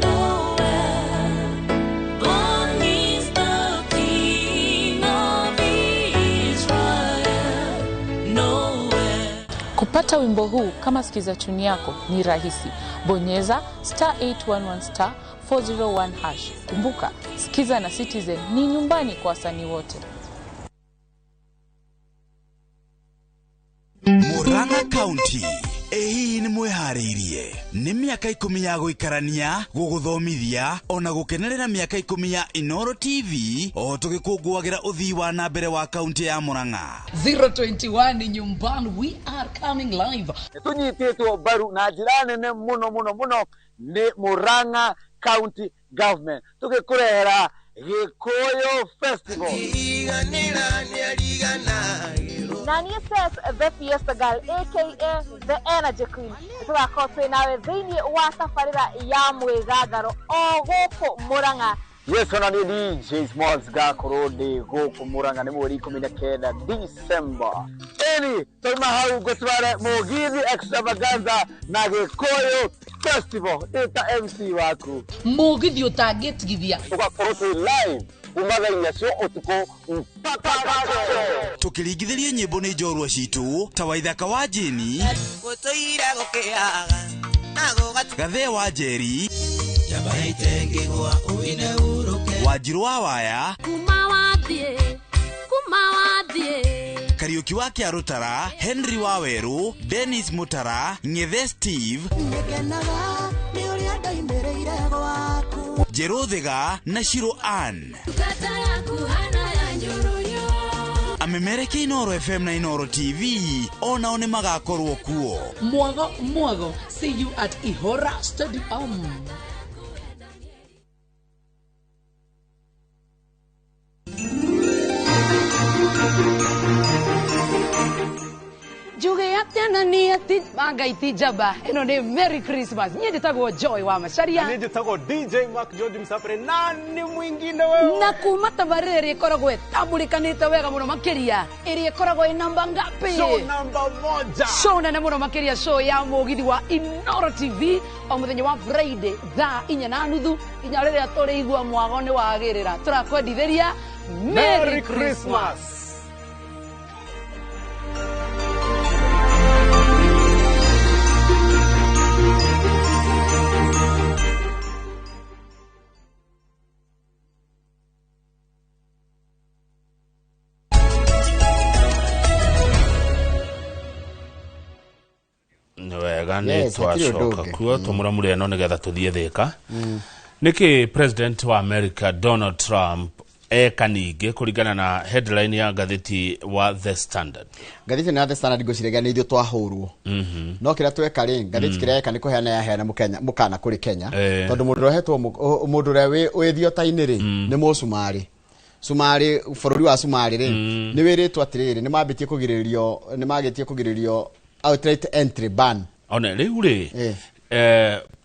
Noel, born is the King of Israel. Noel. Kupata wimbo huu kama sikiza tuni yako ni rahisi. Bonyeza star 811 star 401 hash. Kumbuka, Sikiza na Citizen ni nyumbani kwa wasanii wote. Murang'a County ĩ hihi nĩ mwĩharĩirie nĩ mĩaka 10 ya gũikarania gũgũthomithia ona gũkenerera mĩaka 10 ya Inoro TV o tũgĩkũngũagĩra ũthii wa na mbere wa kaunti ya Murang'a. 021 nyumbani, we are coming live. Tũnyitĩtwo mbaru na njĩra nene mũno mũno mũno nĩ Murang'a County Government tũgĩkũrehera Gĩkũyũ Festival. Nani says the Fiesta Girl aka the Energy Queen tũgakorwo twĩ nawe thĩinĩ wa tabarĩra ya mwĩgangaro o gũkũ Murang'a. Yes, ona niĩ DJ Smalls ngakorwo ndĩ gũkũ Murang'a nĩ mweri 19 December. Ĩni twauma hau ngũtware Mũgithi Extravaganza na Gĩkũyũ Festival ĩta MC waku. Mũgithi ũtangĩtigithia. Tũgakorwo twĩ live kuma thaa inya cia ũtukũ mpaka Tũkĩringithĩrio nyĩmbo nĩ njorua citũ ta Waithaka wa Jeni, Gathee wa Njeri, Wanjirũ wa Waya, Kuma wathiĩ, kuma wathiĩ. Kariũki wa Kĩarũtara, Henry wa Werũ, Dennis Mutara, Ng'ethe Steve, Njerũ Thiga na Shiro Ann. Ngata yaku hana ya nyurunyu. Amemereke Inoro FM na Inoro TV onao nĩ magakorwo kuo. Mwago mwago, see you at Ihora Stadium. Njuge atĩa na nĩ atĩ Ngai ti njamba ĩno nĩ Merry Christmas. Niĩ njĩtagwo Joy wa Macharia. Niĩ njĩtagwo DJ Mark George Msafiri na nĩ mwingine wewe. Na kuma tabarĩra ĩrĩa ĩkoragwo ĩtambũrĩkanĩte wega mũno makĩria ĩrĩa ĩkoragwo ĩ namba ngapi? Show namba 1. Show nene mũno makĩria, show ya mũgithi wa Inoro TV o mũthenya wa Friday thaa 4:30 nginya rĩrĩa tũrĩigua mwago nĩ wagĩrĩra. Tũrakwendithĩria Merry Christmas. Wega nĩ Yes, hatirĩ ũndũ twacoka ũngĩ. kuo tũmũramũre ĩno nĩgetha tũthiĩ Thĩka. Nĩkĩ President wa America Donald Trump eka ningĩ kũringana na headline ya ngathĩti wa The Standard? Ngathĩti ĩno ya The Standard ngwĩciria nĩ ithuĩ twahũrwo. No kĩrĩa tweka rĩ, ngathĩti kĩrĩa yeka nĩ kũheana yaheana mũkana kũrĩ Kenya. Tondũ mũndũ ũrĩa ũhetwo mũndũ ũrĩa wĩ thiota-inĩ rĩ, nĩ mũcumarĩ. Cumarĩ, bũrũri wa Cumarĩ rĩ, nĩ wĩrĩtwo atĩrĩrĩ, nĩ mambĩtie kũgirĩrĩrio, nĩ magĩtie kũgirĩrĩrio outright entry ban. One rĩu rĩ,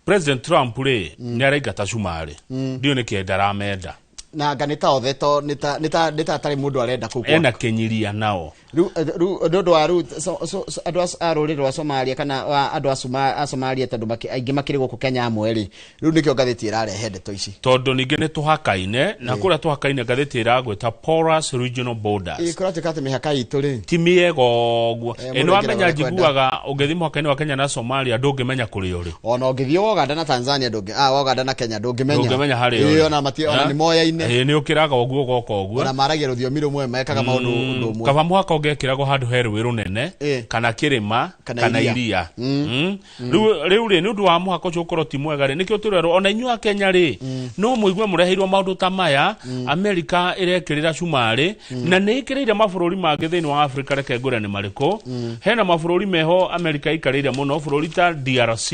President Trump rĩ nĩ araingata cumarĩ. Ndiũĩ nĩkĩ ndaramenda. Na anga nĩ ta othe to nĩ ta atarĩ mũndũ arenda kũu. Ena kĩnyiria nao. Rĩu nĩ ũndũ wa rĩu andũ a rũrĩrĩ rwa Somalia kana andũ a Somalia tondũ aingĩ makĩrĩ gũkũ Kenya amwe rĩ, rĩu nĩkĩo ngathĩti ĩrarehe ndeto ici. Tondũ ningĩ nĩ tũhakaine na kũrĩa tũhakaine ngathĩti ĩragwĩta porous regional borders. Ĩ kũratuĩka atĩ mĩhaka itũ rĩ ti mĩega ũguo. Mũndũ Nĩ wamenya aingĩraga ũrĩa njiguaga ũngĩthiĩ mũhaka-inĩ wa Kenya na Somalia ndũngĩmenya kũrĩa ũrĩ. Ona ũngĩthiĩ Uganda na Tanzania ndũngĩ, Uganda na Kenya ndũngĩmenya. Ndũngĩmenya harĩa ũrĩ. Ĩ, ona ona nĩ moyaine. Ĩĩ nĩ ũkĩraga ũguo ũgoka ũguo. Ona maragia rũthiomi rũmwe, mekaga maũndũ ũndũ ũmwe. Kaba mũhaka ũngĩekĩragwo handũ he rũĩ rũnene kana kĩrĩma kana iria. Rĩu rĩ, nĩ ũndũ wa mũhaka ũcio gũkorwo ti mwega rĩ, nĩkĩo tũrerwo ona inyuĩ Akenya rĩ, no mũigue mũreheirwo maũndũ ta maya. Amerika ĩrekĩrĩra cumarĩ na nĩ ĩkĩrĩire mabũrũri mangĩ thĩinĩ wa Afrika. Reke ngwĩre nĩ marĩkũ. Hena mabũrũri meho Amerika ĩikarĩire mũno, bũrũri ta DRC,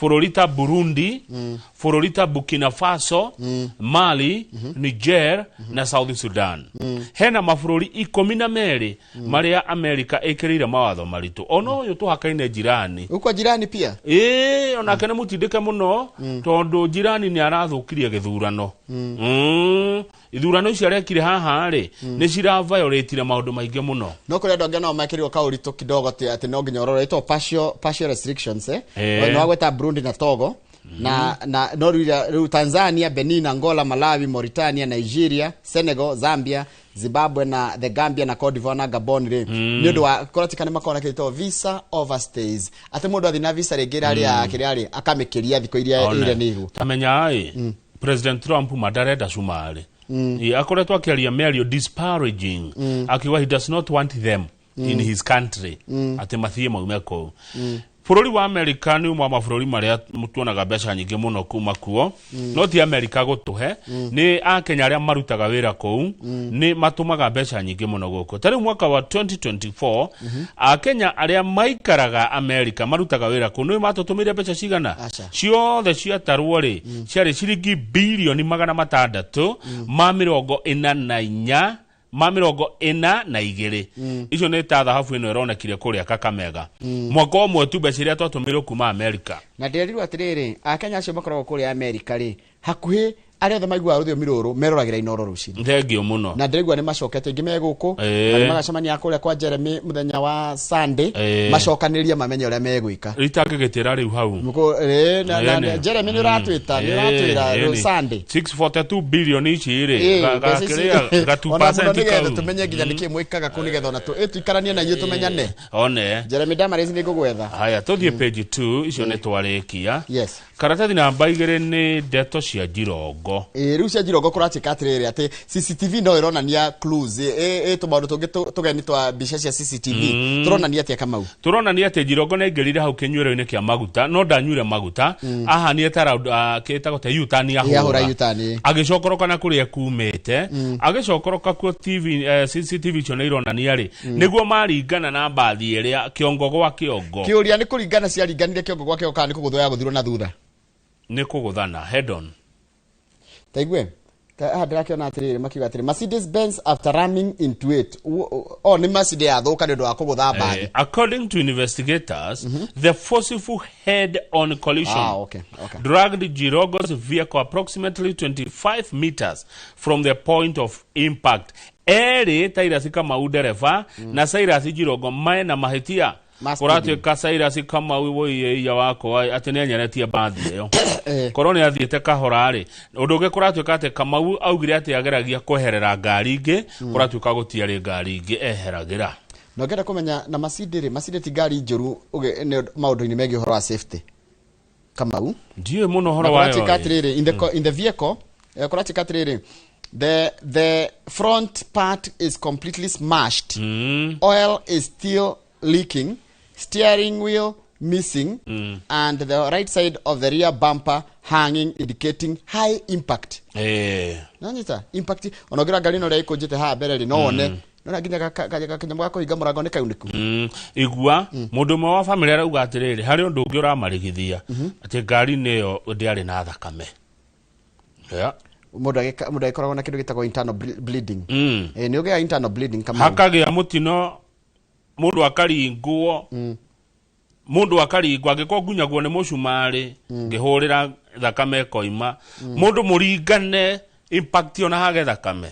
bũrũri ta Burundi, bũrũri ta Burkina Faso, Mali, Niger na South Sudan. Hena mabũrũri 12 marĩa Amerika ĩkĩrĩire mawatho maritũ. Ona ũyũ tũhakaine jirani. Huko jirani pia? Ĩĩ, onake nĩ mũtindĩke mũno tondũ jirani nĩ arathũkirie gĩthurano. Ithurano icio arekire haha rĩ, nĩ ciraviolate maũndũ maingĩ mũno. No kũrĩ andũ angĩ nao mekĩrirwo kaũritũ kidogo atĩ no nginya ũrore ĩtagwo partial restrictions. No wagweta Burundi na Togo na no rĩu Tanzania, Benin, Angola, Malawi, Mauritania, Nigeria, Senegal, Zambia, Zimbabwe na the Gambia na Cote d'Ivoire na Gabon rĩ, nĩ ũndũ wa kũratikana makorwo na kĩtwo visa overstays, atĩ mũndũ athiĩ na visa rĩngĩ ĩrarĩ ya kĩrĩa rĩ, akamĩkĩria thikũ iria iria nĩ igu. Tamenya ĩ President Trump ma ndarenda cumarĩ. Akoretwo akĩaria mĩario disparaging, akiuga he does not want them in his country, atĩ mathiĩ maume kũu. Bũrũri wa America nĩ ũmwe wa mabũrũri marĩa tuonaga mbeca nyingĩ mũno kuma kuo. No ti America gũtũhe, nĩ Akenya arĩa marutaga wĩra kũu nĩ matũmaga mbeca nyingĩ mũno gũkũ. Ta rĩu mwaka wa 2024, Akenya arĩa maikaraga America marutaga wĩra kũu nĩ matũtũmĩire mbeca cigana? Ciothe ciatarwo rĩ, ciarĩ ciringi birioni 644 ma 42. Icio nĩ ta thahabu ĩno ĩronekire kũrĩa Kakamega. Mwaka ũmwe tu mbeca iria twatũmĩirwo kuma America. Na ndĩrerirwo atĩrĩrĩ, Akenya acio makoragwo kũrĩa America rĩ, hakuhĩ arĩa othe maiguaga rũthiomi rũrũ meroragĩra Inooro rũcinĩ. Thengio mũno. Na ndĩraigua nĩ macokete ingĩ me gũkũ, na nĩ magacemania kũrĩa kwa Jeremy mũthenya wa Sunday, macokanĩrie mamenye ũrĩa megwĩka. Ritangĩgĩtĩra rĩu hau. Na Jeremy nĩ ũratwĩta, nĩ ũratwĩra Sunday. 642 billion ici rĩ, gakĩrĩa ga 2% nĩgetha tũmenye nginya nĩkĩ mwĩkaga kũu, nĩgetha ona tũikaranie na inyuĩ tũmenyane. One. Jeremy Damaris nĩ ngũgwetha. Haya, tũthiĩ page 2, icio nĩ twarĩkia. Yes. Karatathi namba 2 nĩ ndeto cia Jirongo. Rĩu cia Jirongo kũratuĩka atĩrĩrĩ, atĩ CCTV no ĩronania clues, tũmaũndũ tũngĩ tũgeni twa mbica cia CCTV. Tũronania atĩa, Kamau? Tũronania atĩ Jirongo nĩ aingĩrire hau kĩnyuĩro-inĩ kĩa maguta, no ndanyuire maguta, ahanie ta kĩtagwo ta U-turn ahũra. Ahũra agĩcokoroka na kũrĩa kumĩte, agĩcokoroka kuo TV, CCTV icio nĩ ironania rĩ, nĩguo maringana na mbathi ĩrĩa kĩongo gwa kĩongo. Kĩũria nĩ kũringana ciaringanire kĩongo gwa kĩongo kana nĩ kũgũthwo ya gũthirwo na thutha? Nĩ kũgũthana head on. Taigue haha ndĩrakĩona atĩrĩrĩ, makiuga atĩrĩ, Mercedes Benz after ramming into it. O nĩ Mercedes yathũka nĩ ũndũ wa kũgũtha mbathi. According to investigators, the forceful head-on collision dragged Jirongo's vehicle approximately 25 meters from the point of impact. Erĩ Cyrus Kamau ndereba na Cyrus Jirongo mena mahĩtia. Kũratuĩka Cyrus Kamau woiye wakwa atĩ nĩ anyeretie mbathi ĩyo, korwo nĩ athiĩte kahora rĩ. Ũndũ ũngĩ kũratuĩka atĩ Kamau augire atĩ ageragia kweherera ngari ingĩ, kũratuĩka gũtiarĩ ngari ingĩ eheragĩra. Na ũngĩenda kũmenya na Mercedes rĩ, Mercedes ti ngari njũru maũndũ-inĩ megiĩ ũhoro wa safety, Kamau. Ndiũĩ mũno ũhoro wayo. Kũratuĩka atĩrĩrĩ, in the vehicle, kũratuĩka atĩrĩrĩ, the front part is completely smashed, oil is still leaking, steering wheel missing, and the right side of the rear bumper hanging, indicating high impact. Nanyita impact ona ngira ngari no rĩa ikũnjĩte haha mbere rĩ, no wone nona nginya kanyamũ ga kũhinga mũrango nĩ kaunĩku. Igua mũndũ ũmwe wa bamĩrĩ arauga atĩrĩrĩ, harĩ ũndũ ũngĩ ũramarigithia atĩ ngari-inĩ ĩyo ndĩarĩ na thakame. Mũndũ agĩkoragwo na kĩndũ gĩtagwo internal bleeding. Nĩ ũgĩaga internal bleeding, Kamau. Hakagĩa mũtino, mũndũ akaringwo, mũndũ akaringwo angĩkorwo ngunyagwo nĩ mũcumarĩ ngĩhũrĩra thakame ĩkoima, mũndũ mũringane impact ona hage thakame.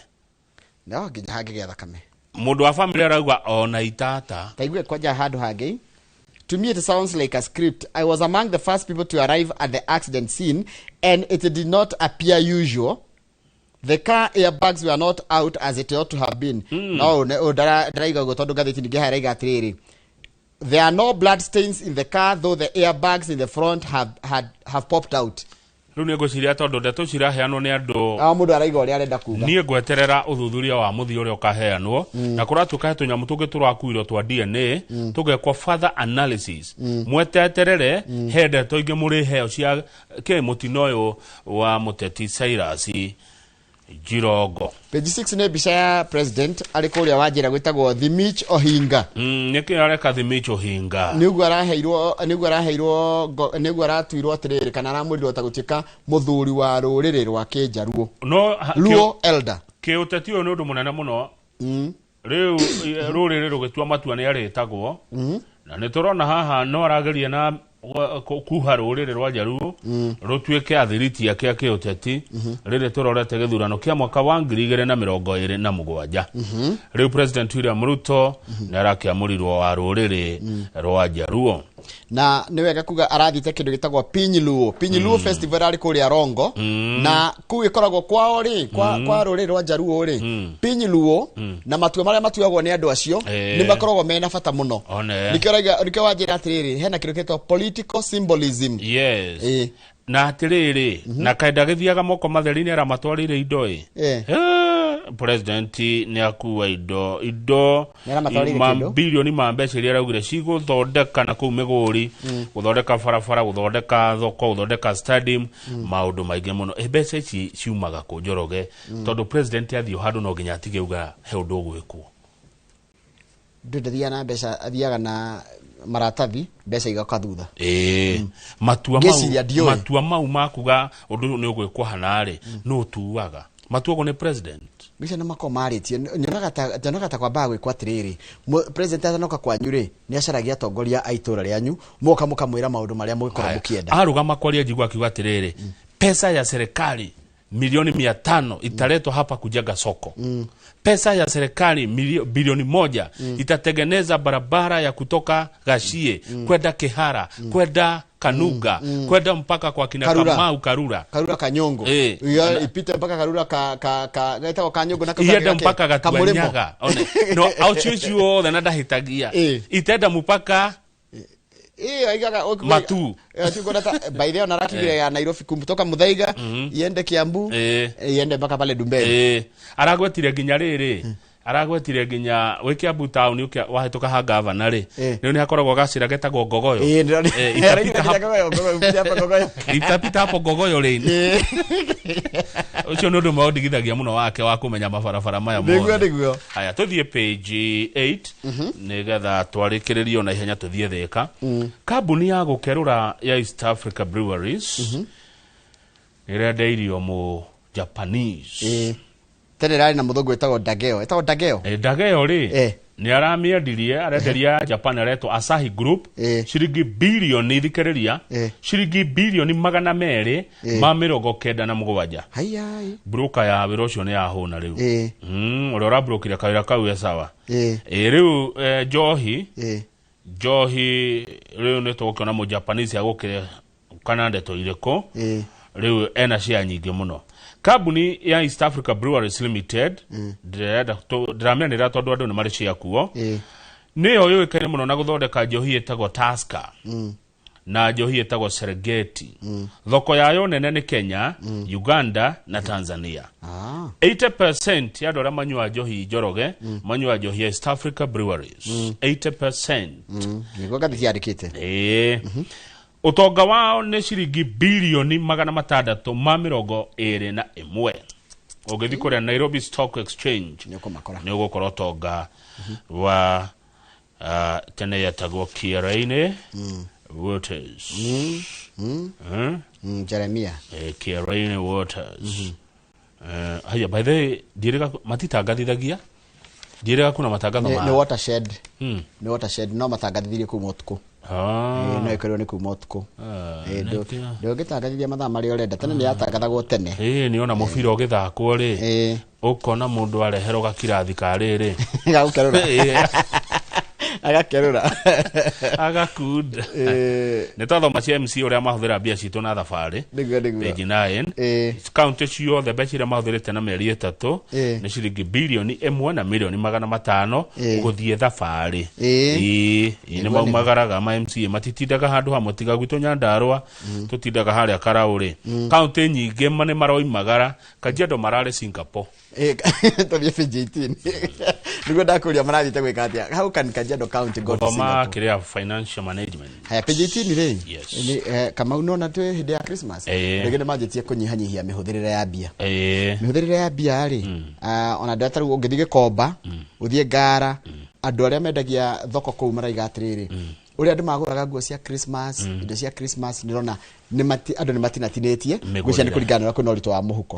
No nginya hangĩgĩa thakame. Mũndũ wa bamĩrĩ arauga ona itata. Taigue kwanja handũ hangĩ. To me it sounds like a script. I was among the first people to arrive at the accident scene and it did not appear usual. The car airbags were not out as it ought to have been. No, ndaraiga ũguo tondũ ngathĩti ningĩ haraiga atĩrĩrĩ, there are no blood stains in the car, though the airbags in the front have popped out. Rĩu nĩ ngwĩciria tondũ ndeto ciraheanwo nĩ andũ A mũndũ araiga ũrĩa arenda kuga. Niĩ ngweterera ũthuthuria wa mũthia ũrĩa ũkaheanwo, na kũratuĩka he tũnyamũ tũngĩ tũrakuirwo twa DNA, tũgekwo further analysis. Mweteterere, he ndeto ingĩ mũrĩheo cia kĩ mũtino ũyũ wa mũteti Cyrus Jirongo. Page 6 nĩ mbica ya president arĩ kũrĩa Wanjĩra gwĩtagwo Thimich Ohinga. Nĩkĩ areka Thimich Ohinga? Nĩguo araheirwo, nĩguo araheirwo, nĩguo aratuirwo atĩrĩrĩ, kana aramũrirwo ta gũtuĩka mũthuri wa rũrĩrĩ rwa Kĩnjaruo. No Luo elder. Kĩũteti ũyũ nĩ ũndũ mũnene mũno. Rĩu rũrĩrĩ rũgĩtua matua nĩ arĩtagwo, na nĩ tũrona haha no arageria na kuha rũrĩrĩ rwa Njaruo rũtuĩke athiriti ake a kĩũteti rĩrĩ tũrorete gĩthurano kĩa mwaka wa 2027. Rĩu President William Ruto nĩ arakĩamũrirwo wa rũrĩrĩ rwa Njaruo. Na nĩ wega kuga arathiĩte kĩndũ gĩtagwo Piny Luo. Piny Luo Festival arĩ kũrĩa Rongo, na kũu ĩkoragwo kwao rĩ, kwa rũrĩrĩ rwa Njaruo rĩ, Piny Luo, na matua marĩa matuagwo nĩ andũ acio nĩ makoragwo mena bata mũno. One. Nĩkĩo raiga, nĩkĩo wanjĩra atĩrĩrĩ, hena kĩndũ gĩtagwo political symbolism. Yes. Na atĩrĩrĩ, na kaĩ ndagĩthiaga moko matheri nĩ aramatwarĩire indo ĩ. President nĩ akua indo Nĩ aramatwarĩire ma kĩndũ? bilioni ma mbeca iria araugire cigũthondeka na kũu mĩgũri, gũthondeka barabara, gũthondeka thoko, gũthondeka stadium, maũndũ maingĩ mũno. Mbeca ici ciumaga kũ, Njoroge? Tondũ president athiĩ handũ no nginya atige uga he ũndũ ũgwĩkwo. Ndũ ndathiaga na mbeca, athiaga na maratathi, mbeca igoka thutha. Matua Ngĩciria ndiũĩ. Matua mau makuga ũndũ ũyũ nĩ ũgwĩkwo hana rĩ, nũ ũtuaga? Matuagwo nĩ president. Mbica nĩ makoragwo marĩtie. Nyonaga ta kwambaga gwĩkwo atĩrĩrĩ, president atanoka kwanyu rĩ, nĩ acaragia atongoria a itũra rĩanyu, moka mũkamwĩra maũndũ marĩa mũgĩkorwo mũkĩenda. Arugama kwaria njigua akiuga atĩrĩrĩ, pesa ya serikali milioni 500 italetwa hapa kujenga soko. Pesa ya serikali bilioni 1 itatengeneza barabara ya kutoka Gachie kwenda Kihara, kwenda Kanuga, kwenda mpaka kwa kina Karura. Kamau Karura. Karura Kanyongo. Na ipite mpaka Karura ka ka ka gaitagwo Kanyongo na ienda mpaka Kamũrĩmo. Gatuanyaga. One, no aucio ciothe na ndahĩtagia, itenda mpaka Aigaga Matu. Tuko ta by the way ona ya Nairobi kumtoka Muthaiga iende Kiambu, iende mpaka pale Dumberi. Aragwetire nginya rĩrĩ, aragwetire nginya wĩ Kiambu town wahĩtũka ha gavana rĩ, rĩu nĩ hakoragwo gacĩra getagwo Ngogoyo. Itapita Ngogoyo. Itapita hapo Ngogoyo lane. Ũcio nĩ ũndũ ũmwe ũndigithagia mũno wake wa kũmenya mabarabara maya mothe. Nĩguo. Haya, tũthiĩ page 8 nĩgetha twarĩkĩrĩrio na ihenya tũthiĩ Thĩka. Kambuni ya gũkerũra ya East Africa Breweries ĩrendeirio mũ Japanese. Tene rarĩ na mũthũngũ wĩtagwo Dageo, ĩtagwo Dageo. Dageo rĩ, nĩ aramĩendirie, arenderia Japan aretwo Asahi Group ciringi bilioni, thikĩrĩria, ciringi bilioni 297. Haiyai. Broker ya wĩra ũcio nĩ yahũna rĩu. Ũrĩa ũrabrokire kawĩra kau e sawa. Rĩu njohi njohi rĩu nĩ tũgũkĩona mũ Japanese agũkĩre kana ndeto irĩkũ. Rĩu ena share nyingĩ mũno kambuni ya East Africa Breweries Limited. Ndĩrenda ndĩramĩanĩrĩra tondũ andũ nĩ marĩ share kuo. Nĩyo yũĩkaine mũno na gũthondeka njohi ĩtagwo Tusker na njohi ĩtagwo Serengeti. Thoko yayo nene nĩ Kenya, Uganda na Tanzania. 80% ya andũ arĩa manyuaga njohi, Njoroge, manyuaga njohi ya East Africa Breweries, 80%. Nĩguo ngathĩti yandĩkĩte. Ũtonga wao nĩ ciringi bilioni 621. Ũngĩthiĩ kũrĩa Nairobi Stock Exchange nĩ ũgũkora ũtonga wa tene yetagwo Kiereini Waters. Jeremia. Kiereini Waters. Haya, by the way, ndiĩrĩga matitangathithagia, ndiĩrĩga kuna matangatho Nĩ ma nĩ watershed. Nĩ watershed, no matangathithirie kuma ũtukũ. No ĩkorirwo nĩ kuma ũtukũ. Ndũngĩtangathithia mathaa marĩa ũrenda. Tene nĩ yatangathagwo tene. Nĩ ona mũbira ũgĩthakwo rĩ, ũkona mũndũ areherwo gakirathi ka rĩrĩ Gagũkerũra. Agakerũra. Agakunda. Nĩ twathoma cia MC ũrĩa mahũthĩra mbia citũ na thabarĩ. Nĩguo. Page 9. Kaunti ciothe mbeca iria mahũthĩrĩte na mĩeri 3 nĩ ciringi bilioni 1 na milioni 500 gũthiĩ thabarĩ. Ĩĩ, nĩ maumagaraga ma MCA matitindaga handũ hamwe tiga gwitũ Nyandarũa tũtindaga harĩa Karaũrĩ. Kaunti nyingĩ nĩ maroimagara. Kajiado mararĩ Singapore. Tũthiĩ page 18. Nĩguo ndakũria marathiĩte gwĩka atĩa. How can Kajiado County go to Gũthoma Singapore? kĩrĩa financial management. Haya, page 18 rĩ. Yes. Nĩ Kamau nona twĩ hĩndĩ ya Christmas. Rĩngĩ nĩ manjĩtie kũnyihanyihia mĩhũthĩrĩre ya mbia. Mĩhũthĩrĩre ya mbia rĩ, ona ndata rĩu ũngĩthiĩ Gĩkomba, ũthiĩ Ngara, andũ arĩa mendagia thoko kũu maraiga atĩrĩrĩ, ũrĩa andũ magũraga nguo cia Christmas, indo cia Christmas nĩrona andũ nĩ matinatinĩtie ngwĩciria nĩ kũringana na ũrĩa kwĩna ũritũ wa mũhuko.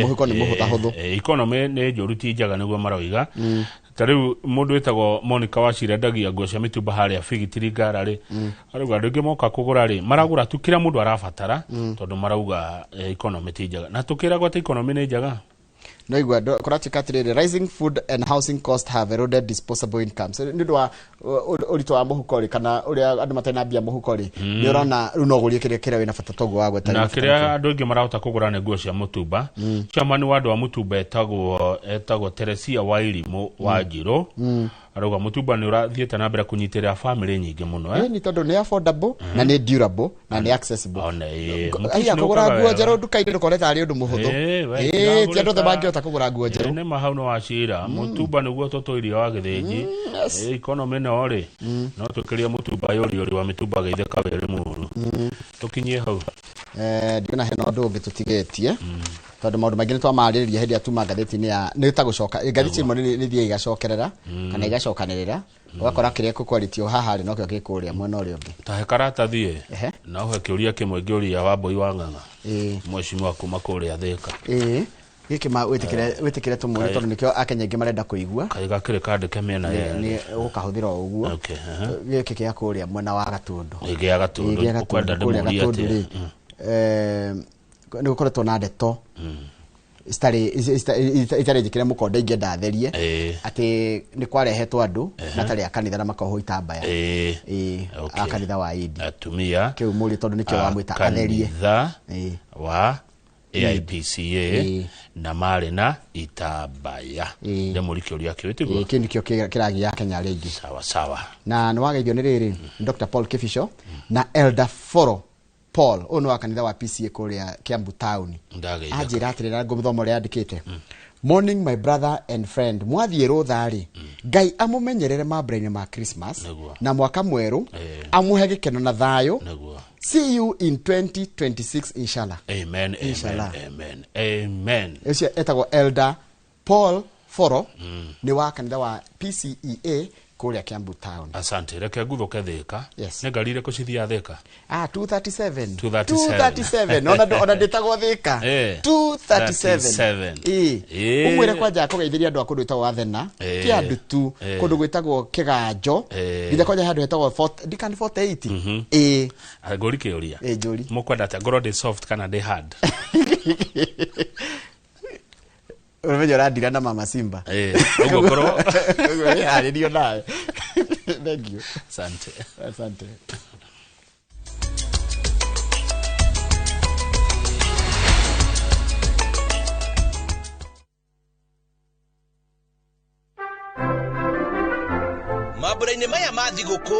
Mũhuko nĩ mũhũthahũthũ. Economy nĩ njũru ti njega nĩguo maroiga. Ta rĩu mũndũ wĩtagwo Monica Wachira endagia nguo cia mĩtumba harĩa Bigitiri Ngara rĩ, arauga andũ aingĩ moka kũgũra rĩ, maragũra tu kĩrĩa mũndũ arabatara tondũ marauga economy ti njega. Na tũkĩragwo atĩ economy nĩ njega. No igua kũratuĩka atĩrĩrĩ, rising food and housing cost have eroded disposable income. So nĩ ũndũ wa ũritũ wa mũhuko rĩ, kana ũrĩa andũ matarĩ na mbia mũhuko rĩ, nĩ ũrona rĩu no ũgũrie kĩrĩa wĩna bata toguo wa gweta. Na kĩrĩa andũ aingĩ marahota kũgũra nĩ nguo cia mũtumba. Chairman wa andũ a mũtumba etagwo Teresia Wairimũ wa Njirũ. Arauga mũtumba nĩ ũrathiĩte na mbere kũnyitĩrĩra famĩlĩ nyingĩ mũno. Nĩ tondũ nĩ affordable na nĩ durable na nĩ accessible. Aya kũgũra nguo njerũ nduka-inĩ ndũkone tarĩ ũndũ mũhũthũ. Ti andũ othe mangĩhota kũgũra nguo njerũ. Nĩ ma hau nĩ wacira. Mũtumba nĩguo tũtũirio wa gĩthĩnji. Economy no rĩ, no tũkĩrie mũtumba yũriũri wa mĩtumba geithĩka wĩrĩ mũru. Tũkinyie hau. Ndiona hena ũndũ ũngĩ tũtigĩtie. Tondũ maũndũ maingĩ nĩ twamarĩrĩria hĩndĩ ĩrĩa tuma ngathĩti-inĩ ya nĩ ta gũcoka ngathĩti ĩmwe nĩ ithiaga igacokerera kana igacokanĩrĩra ũgakora kĩrĩa kũkwarĩtio haha rĩ nokĩo gĩkũrĩa mwena ũrĩa ũngĩ. Ta he karatathi na ũhe kĩũria kĩmwe ngĩũria Wambui wa Ng'ang'a. Mheshimiwa kuma kũrĩa Thĩka. Gĩkĩ ma wĩtĩkĩre tũmũrie tondũ nĩkĩo Akenya aingĩ marenda kũigua. Kaĩ gakĩrĩ kandĩke mĩena yerĩ. Nĩ ũgũkahũthĩra o ũguo. Gĩkĩ kĩa kũrĩa mwena wa Gatũndũ. Gĩa Gatũndũ. Ũkwenda ndĩmũrie atĩa? Nĩ gũkoretwo na ndeto itarĩ njĩkĩre mũkonde ingĩenda therie atĩ nĩ kwarehetwo andũ matarĩ a kanitha na makohwo itambaya a kanitha wa Idi. Atumia kĩu mũrie tondũ nĩkĩo wamwĩta atherie. Kanitha wa AIPCA na marĩ na itambaya. Ndĩmũrie kĩũria kĩu tiguo? Kĩu nĩkĩo kĩragia Kenya rĩngĩ. Sawa sawa. Na nĩ wageithio nĩ rĩrĩ Dr. Paul Kibicho na Elder Foro Paul ũyũ nĩ wa kanitha wa PCA kũrĩa Kiambu town. Anjĩra atĩrĩra ngũmũthoma ũrĩa andĩkĩte. Morning my brother and friend, mwathiĩ rũtha rĩ, Ngai amũmenyerere mambura-inĩ ma Christmas na mwaka mwerũ, amũhe gĩkeno na thayũ. See you in 2026 inshallah. Amen, Inshallah. amen, amen, amen. Ũcio etagwo Elder Paul Foro nĩ wa kanitha wa PCEA kũrĩa Kiambu town. Asante. Reke ngũthũke Thĩka. Yes. Nĩ ngari irĩkũ cithiaga Thĩka? 237. 237. Ona ndĩtagwo Thĩka. 237. Ũmwĩre kwanja kũgeithĩria andũ a kũndũ gwĩtagwo Athena, Kĩandutu, kũndũ gwĩtagwo Kĩganjo, nginya kwanja handũ hetagwo ndikani 48. Ngũri kĩũria. Njũri. Mũkwenda atĩa ngorwo ndĩ soft kana ndĩ hard? Ũmenye ũrandira na Mama Simba. Ũguo korwo. Ũguo wĩharĩrio nawe. Thank you. Asante. Asante. Mambura-inĩ maya ma thigũkũ